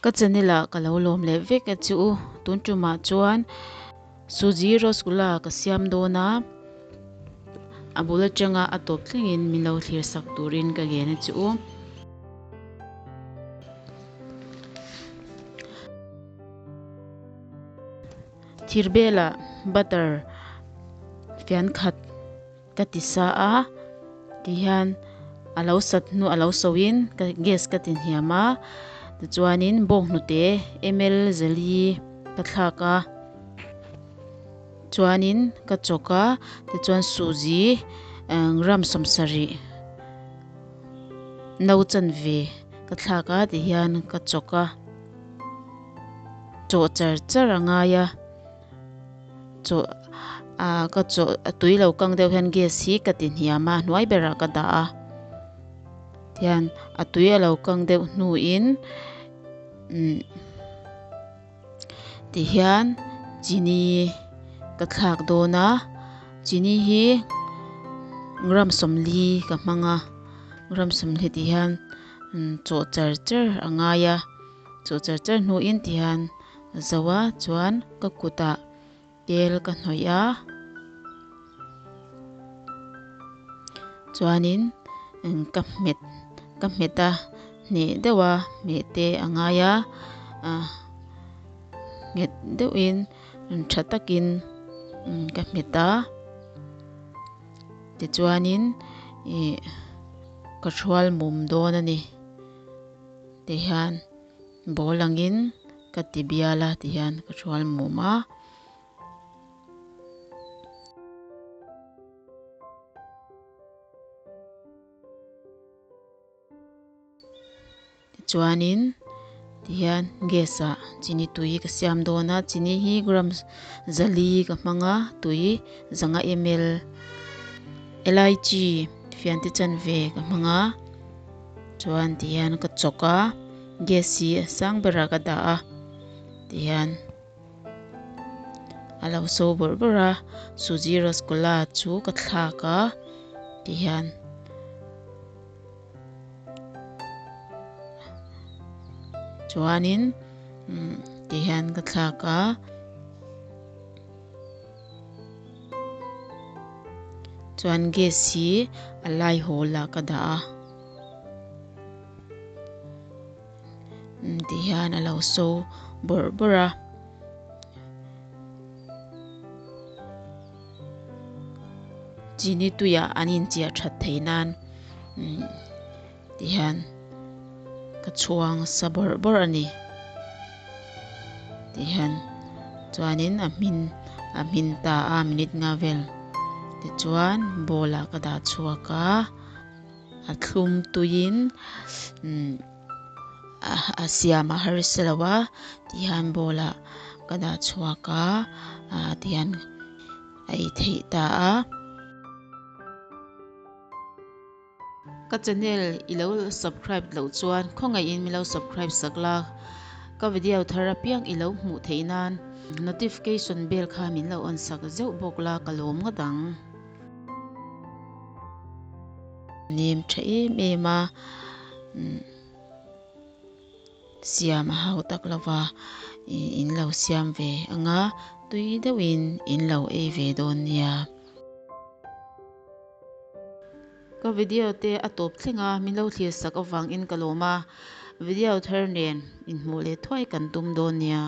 Ka channel ah ka lo lawm leh vek a chu tun tumah chuan suji rasgulla ka siam dawn a a bul atanga a tawp thlengin min lo thlir sak turin ka ngen a chu. Thir belah butter fian khat ka ti sa a tihian a lo sat hnu a lo so in ka gas ka ti hniam a tichuanin bawnghnute ml zali ka thlak a chuanin ka chawk a tichuan suji gram sawmsarih no chanve ka thlak a tihian ka chawk a chawh char char a ngai a. Chaw ah ka chaw a tui lo kang deuh hian gas hi ka ti hniam a hnuai berah ka dah a tihian a tui a lo kang deuh hnuin umm tihian chini ka thlak dawn a chini hi gram sawmli ka hmang a gram sawmli tihian chawh char char a ngai a chawh char char hnuin tihian. Zo a chuan ka kutah tel ka hnawih a chuanin ka hmet ka hmet a hneh deuh a hmeh te a ngai a ah nghet deuhin tha takin ka hmet a tichuanin ih ka hrual mum dawn a ni tihian. Ball angin ka ti bial a ti hian ka thual mum a. Tichuanin tihian gas ah chini tui ka siam dawn a chini hi gram zali ka hmang a tui zanga ml elaichi fiante chanve ka hmang a. Chuan tihian ka chawk a gas hi a sang berah ka dah a tihian a lo so bawrh bawrh a suji rasgulla chu ka thlak a tihian chuanin tihian ka thlak a. Chuan gas hi a lai hawl ah ka dah a tihian a lo so bawrh bawrh a. Chini tuiah an inchiah that theih nan tihian ka chhuang sa bawrh bawrh a ni tihian chuanin a hmin a hmin ta a minute nga vel tichuan bowl ah ka dah chhuak a a thlum tuiin umm a siam a harsa lo a tihian bowl ah ka dah chhuak a ah tihian a ei theih ta a. Ka channel i lo subscribe loh chuan khawngaihin min lo subscribe sak la, ka video thar apiang i lo hmuh theih nan notification bell kha min lo on sak zeuh bawk la ka lawm ngawt ang. Nem tha em em a siam a hau tak lova in lo siam ve anga tui deuhin in lo ei ve dawn nia. Ka video te a tawp thleng a, min lo thlir sak avangin ka lawm a, video thar nen inhmuh leh thuai kan tum dawn nia.